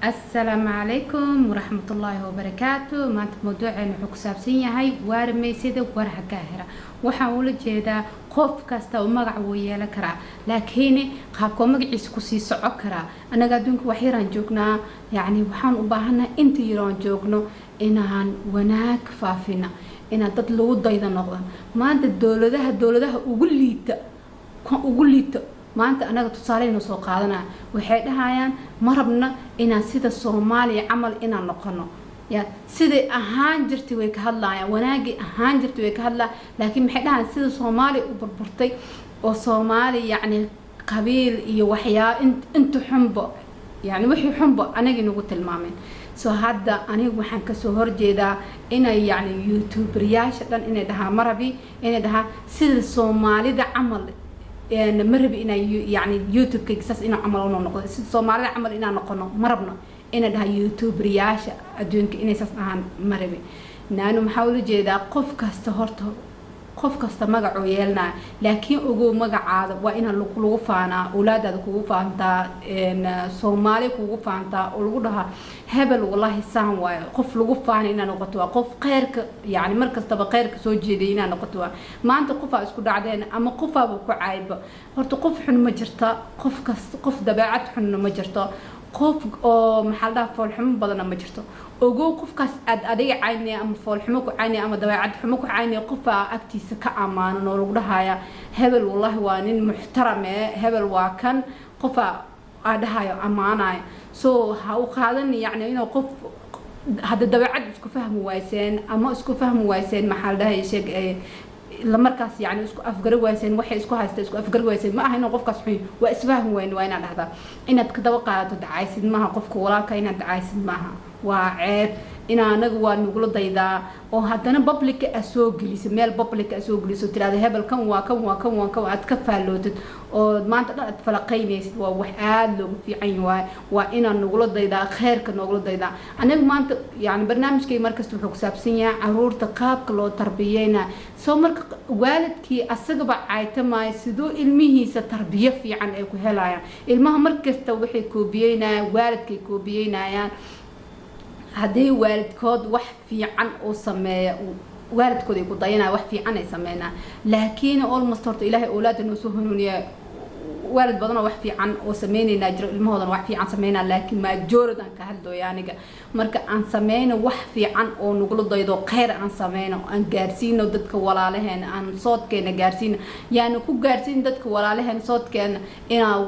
Asalaamu calaykum waraxmatullaahi wabarakaatu. Maanta mawduuceena wuxuu ku saabsan yahay waarmaysida waraha gaahira. Waxaan ula jeedaa, qof kasta oo magac wuu yeelan karaa, laakiin qaabkoo magaciisa kusii soco karaa? Annaga adduunka wax yaraan joognaa. Yacni waxaan u baahannahay inta yaroon joogno inaan wanaag faafina, inaan dad lagu dayda noqdan. Maanta dowladaha ugu liita, kan ugu liito maanta anaga tusaaleynu soo qaadanaya, waxay dhahayaan ma rabna inaan sida Soomaaliya camal inaan noqono. Ya siday ahaan jirtay way ka hadlayaan, wanaagay ahaan jirtay way ka hadlayaan, laakiin maxay dhahayaan? Sida Soomaaliya u burburtay oo Soomaaliya yacni qabiil iyo waxyaa inta xunba, yani wixii xunba anagii nagu tilmaameen. So hadda anigu waxaan kasoo horjeedaa inay yacni youtuberyaasha dhan inay dhahaan marabi, inay dhahaan sida Soomaalida camal ma rabi, inaa yani YouTube-kayga saas inuu camal unoo noqdo, sida Soomaalida camal inaan noqono ma rabno, inay dhahaan youtuberyaasha adduunka, inay saas dhahaan ma rabi. Naanu maxaa ula jeedaa? Qof kasta horta, qof kasta magacuu yeelanaya, laakiin ogow, magacaada waa inaa lagu faanaa, awlaadaada kugu faantaa, Soomaali kugu faantaa, oo lagu dhahaa hebel wallahi saan waayo. Qof lagu faana inaa noqoto, waa qof kheyrka, yani mar kastaba kheyrka soo jeedaya inaa noqoto. Waa maanta qofaa isku dhacdeen ama qofaaba ku caayba, horta qof xun ma jirta, qof kasta qof dabeecad xunna ma jirto, qof oo maxaa la dhaha foolxumo badanna ma jirto. Ogow, qofkaas aad adiga caynaya ama foolxumo ku caynaya ama dabeecad xumo ku caynaya, qofaa agtiisa ka ammaanan oo lagu dhahaya hebel wallahi waa nin muxtarame, hebel waa kan, qofaa aa dhahayo ammaanaya. So ha u qaadan yacni inuu qof hadda dabeecad isku fahmi wayseen ama isku fahmi wayseen, maxaa la dhahay, sheeg la markaas yani isku afgari wayseen, waxay isku haysta isku afgari wayseen, ma aha inuu qofkaas xun. Waa isfahmi wayn, waa inaad dhahdaa. Inaad ka daba qaadato dacaysid maaha qofka walaalka, inaad dacaysid maaha, waa ceeb. Inaa anaga waa nagula daydaa oo haddana publica a soo geliso, meel publica a soo geliso, tirahda hebel kan waa kan waa kan waa kan, aad ka faallootid oo maanta dhan aad falaqaynaysid, waa wax aada loogu fiican yahay. Waa inaan nagula daydaa, kheyrka noogula daydaa. Aniga maanta yani barnaamijkayga markasta wuxuu ku saabsan yahay caruurta qaabka loo tarbiyeyna. Soo marka waalidkii asagaba caytamaayo, siduu ilmihiisa tarbiyo fiican ay ku helayaan? Ilmaha markasta waxay koobiyeynayaan waalidkay koobiyeynayaan. Haddii waalidkood wax fiican uu sameeya, waalidkood ay ku dayanaya, wax fiican ay sameynaa. Laakiin almost horta Ilaahay awlaada noo soo hanuuniya. Waalid badan oo wax fiican oo sameynaynaa jiro, ilmahoodana wax fiican sameynaa, laakiin majority aan ka hadlooya aniga. Marka aan sameyno wax fiican oo nagula daydo, kheyr aan sameyno, aan gaarsiino dadka walaalaheena, aan soodkeena gaarsiino. Yaana ku gaarsiin dadka walaalaheena soodkeena inaa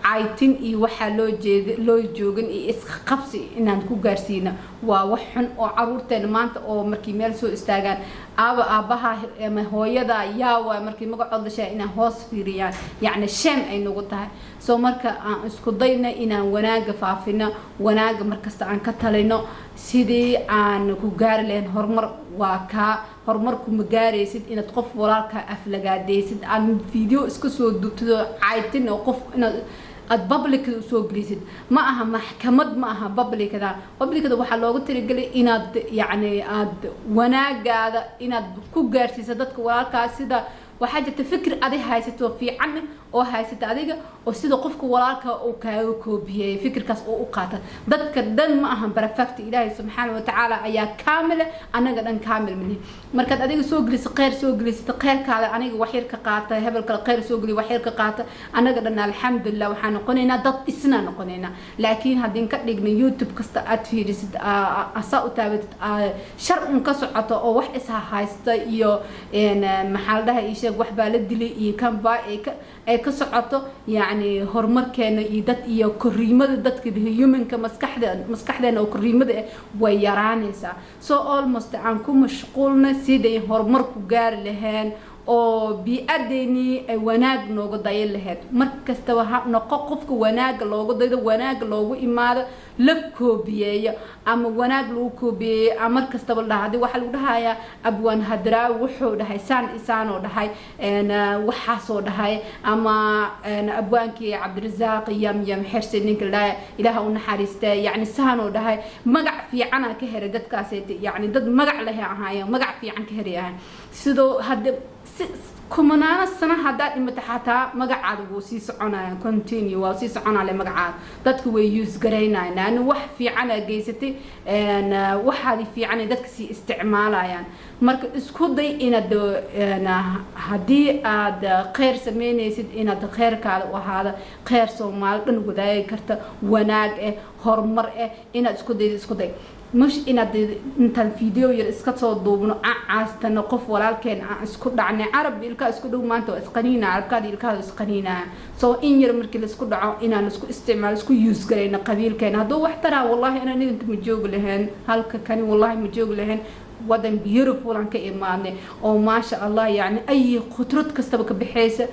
caytin iyo waxaa loo jeeda loo joogin iyo isqabsi inaan ku gaarsiino, waa wax xun oo caruurteena maanta oo markii meel soo istaagaan, aaba aabaha ama hooyada yaa waay, markii magacood la sheegay inaan hoos fiiriyaan, yacni shame ay nagu tahay. So marka aan isku dayna inaan wanaaga faafino, wanaaga markasta aan ka talino, sidii aan ku gaari lahayn horumar. Waa kaa horumar kuma gaaraysid inaad qof walaalkaa aflagaadaysid, aad video iska soo duubtid oo caytin oo qof inaad aada publicada usoo gelisid. Ma aha maxkamad, ma aha publicada. Publicada waxaa loogu talagelay inaad yacni aada wanaagaada inaad ku gaarsiiso dadka walaalkaa. Sida waxaa jirta fikir adi haysato fiican oo haysata adiga, oo sida qofka walaalka uu kaaga koobiyey fikirkaas oo u qaata. Dadka dhan ma ahan perfect. Ilaahay subxaana watacaala ayaa kaamile, anaga dhan kaamil manihi. Markaad adiga soo geliso kheyr, soo gelisata kheyrkaada, aniga wax yar ka qaata, hebel kale kheyr soo geliyo, wax yar ka qaata, anaga dhan alxamdulilah waxaa noqonaynaa dad isna noqonaynaa. Laakiin haddii ka dhigna YouTube kasta aad fiirisid, asaa u taabatid, shar un ka socoto oo wax isha haysta iyo maxaa la dhahay, ii sheeg, wax baa la dilay iyo kan baa ay ka socoto, yacni horumarkeena iyo dad iyo koriimada dadka humanka maskaxdeena oo koriimada ah way yaraanaysaa. So almost aan ku mashquulna siday horumar ku gaari laheen oo bii-adeynii ay wanaag nooga dayan lahayd. Mar kastaba ha noqo qofka wanaaga looga daydo, wanaaga loogu imaado, la koobiyeeyo ama wanaag lagu koobiyeeyo. Ama mar kastaba la dhaha, hadii waxaa lagu dhahayaa Abwaan Hadraawi wuxuu dhahay saan isaanoo dhahay, waxaasoo dhahay, ama abwaankii Cabdirasaaq Yamyam Xersi ninka la dhahay, Ilaaha u naxariista, yacni saanoo dhahay, magac fiicana ka helay dadkaas, yacni dad magac leh ahaayeen, magac fiican ka helay ahayn. Sidoo hadda si Kumanaano sano haddaad dhimata, xataa magacaada wuu sii soconaya, continue waa sii soconale magacaada. Dadku way use garaynayaan laanna wax fiican aa geysatay, waxaadi fiican ay dadka sii isticmaalayaan. Marka isku day inaad haddii aad kheyr sameynaysid, inaad kheyrkaada u ahaada kheyr Soomaali dhan wadaagi karta, wanaag eh, horumar eh, inaad isku dayda. Isku day mush inaad intaan video yar iska soo duubno caastano qof walaalkeen aan isku dhacnay. Carab ilkaa isku dhow maanta waa isqaniina, carabkaada ilkaada isqaniinaya. So in yar markii laisku dhaco, inaan isku isticmaalo, isku use garayno qabiilkeena. Hadduu wax taraa, wallahi inaan idinka ma joogi lahayn halka kani, wallahi ma joogi lahayn. Wadan beautiful aan ka imaadnay oo maasha Allah, yani ay khudrad kastaba ka baxaysa,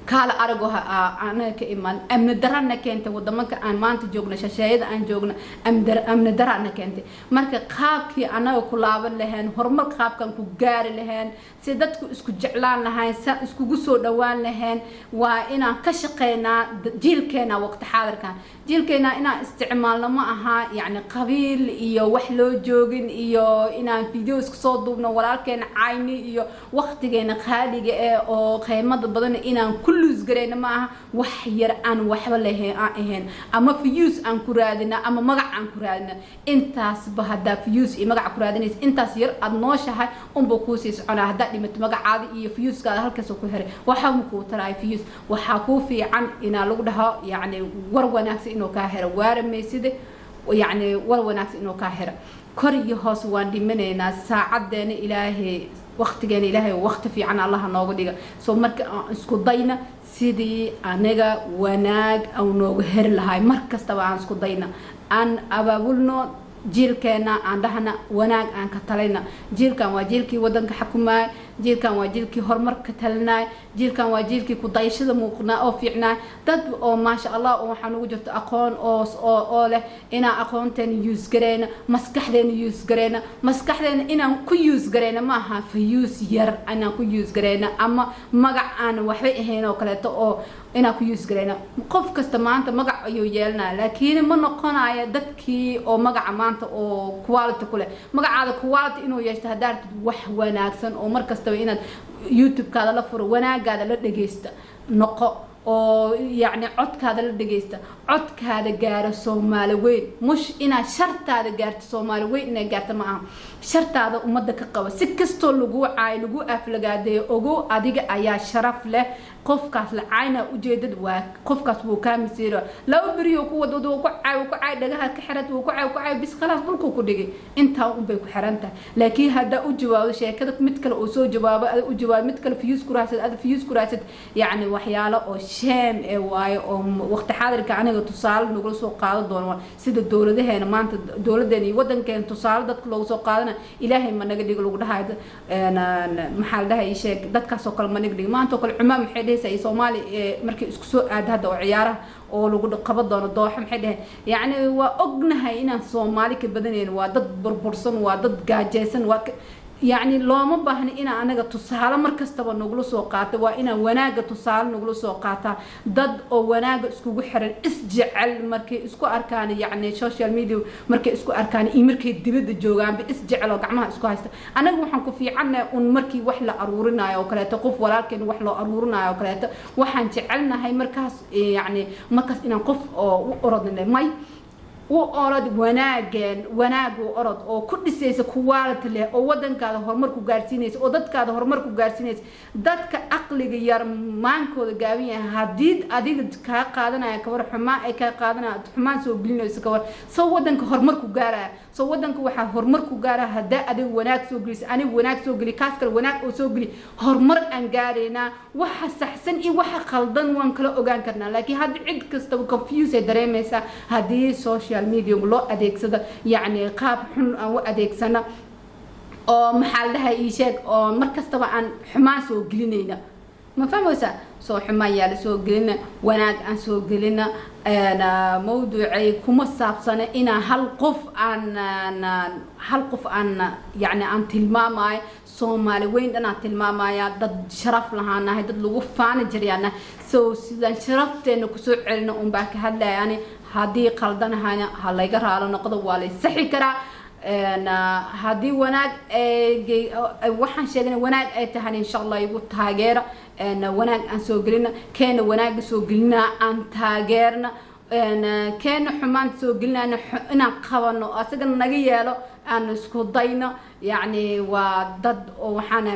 kaala arago anaga ka imaan. Amni darana keentay wadamanka aan maanta joogno, shasheeyada aan joogno, amni darana keentay. Marka qaabkii anaga ku laaban lahayn, horumar qaabkan ku gaari lahayn, si dadku isku jeclaan lahayn, sa iskugu soo dhawaan lahayn, waa inaan ka shaqeynaa jiilkeena. Waqti xaadirkan jiilkeena inaan isticmaalno ma aha yacni qabiil iyo wax loo joogin iyo inaan video isku soo duubno, walaalkeena cayni iyo waqtigeena qaaliga eh oo qiimada badan inaan ku lose garayno ma aha. Wax yar aan waxba lahayn aan ahayn, ama views aan ku raadina ama magac aan ku raadina. Intaasba haddaa views iyo magac ku raadinaysa, intaas yar aada nooshahay unba kuusii soconaa. Haddaa dhimato, magacaada iyo viewskaada halkaas ku xiray, waxa ma kuu taraay views. Waxaa kuu fiican inaa lagu dhaho yacni war wanaagsan inuu kaa helo. Waaramayside, yacni war wanaagsan inuu kaa helo. Kor iyo hoos waan dhimanaynaa. Saacadeena Ilaahay, waqtigeena Ilaahay waqti fiican Allaha nooga dhiga. So marka aan isku dayna sidii aniga wanaag au nooga heri lahay. Mar kastaba aan isku dayna, aan abaabulno jiilkeena, aan dhahna wanaag aan ka talayna. Jiilkan waa jiilkii wadanka xukumaay, jiilkan waa jiilkii horumarka talinay, jiilkan waa jiilkii ku dayashada muuqnaa oo fiicnaa. Dad oo maasha Allah oo waxaa nagu jirto aqoon oo leh, inaan aqoonteena use gareyna, maskaxdeena use gareyna. Maskaxdeena inaan ku use gareyna ma aha views yar inaan ku use gareyna ama magac aan waxba ahayn oo kaleeto oo inaan ku use gareyna. Qof kasta maanta magac ayuu yeelanaya, laakiin ma noqonayo dadkii oo magaca maanta oo quality ku leh. Magacaada quality inuu yeeshto haddaa rabtid, wax wanaagsan oo mar kastaba inaad YouTube-kaada la furo, wanaagaada la dhageysta noqo, oo yacni codkaada la dhageysta, codkaada gaaro Soomaali weyn. Mush inaad shartaada gaarto, Soomaali weyn inaad gaarto ma aha. Shartaada ummadda ka qaba. Si kastoo lagu caayo, lagu aflagaadeeyo, ogow adiga ayaa sharaf leh. Qofkaas la caayna ujeedad waa qofkaas wuu kaa masiiro. 2 beriyo ku wad wuu ku caay, wuu ku caay, dhagaha ka xirad, wuu ku caay, ku caay, bis, khalaas, dhulkuu ku dhigay. Intaa unbay ku xiran tahay. Laakiin haddaa u jawaabo sheekada, mid kale uu soo jawaabo, ada u jawaabo, mid kale views ku raadsad, ada views ku raadsad, yacni waxyaalo oo shame ee waayo oo waqti xaadirka aniga tusaale nagula soo qaado doono, sida dowladaheena maanta, dowladeena iyo wadankeena tusaale dadka loogu soo qaadana. Ilaahay ma naga dhigo lagu dhahayo. Maxaa la dhahay, sheeg, dadkaas oo kale ma naga dhigo. Maanta oo kale Cumaan maxay dhehaysaa iyo Soomaali markay isku soo aado hadda oo ciyaaraha oo lagu qaban doono Dooxa, maxay dheheen? Yacni waa ognahay inaan Soomaali ka badanayn. Waa dad burbursan, waa dad gaajeysan, waa yacni looma baahna inaa anaga tusaale mar kastaba nagula soo qaato. Waa inaan wanaagga tusaale nagula soo qaataa, dad oo wanaagga iskugu xiran, isjecel, markay isku arkaan yacni social media, markay isku arkaan iyo markay dibadda joogaanba isjecel oo gacmaha isku haysta. Anaga waxaan ku fiicannahay un markii wax la aruurinayo oo kaleeto, qof walaalkeen wax loo aruurinayo oo kaleeto, waxaan jecelnahay markaas yacni markaas inaan qof oo u orodnay may u orod. Wanaageen wanaag u orod oo ku dhisaysa quality leh oo wadankaada horumar ku gaarsiinaysa oo dadkaada horumar ku gaarsiinaysa. Dadka aqliga yar, maankooda gaaban yahay, haddii adiga kaa qaadanaya kawar xumaan ay kaa qaadanaya, xumaan soo gelinayso kawar, soo wadanka horumar ku gaaraya? Soo wadanka waxaa horumar ku gaaraya haddaa adiga wanaag soo gelisa, aniga wanaag soo geli, kaas kale wanaag oo soo geli, horumar aan gaaraynaa. Waxa saxsan iyo waxa khaldan waan kala ogaan karnaa. Laakiin hadda cid kastaba confuse ay dareemaysaa haddii social media loo adeegsado yacni qaab xun aan u adeegsana oo maxaa la dhahay, ii sheeg, oo mar kastaba aan xumaan soo gelinayna. Ma fahmaysaa? Soo xumaan yaa la soo gelina, wanaag aan soo gelina. Mawduucay kuma saabsana inaan hal qof aan yacni aan tilmaamayo. Soomaali weyn dhan aan tilmaamaya. Dad sharaf lahaanahay, dad lagu faani jiryaana. So sidaan sharafteena kusoo celina un baa ka hadlaya. Ani haddii qaldanahayna ha layga raalo noqdo, waa lay saxi karaa. Haddii wanaag waxaan sheegnay wanaag ay tahay, insha Allah igu taageera. Wanaag aan soo gelina, keena wanaaga soo gelinaa aan taageerna, keena xumaanta soo gelinayna inaan qabano, asagana naga yeelo, aan isku dayno. Yacni waa dad oo waxaan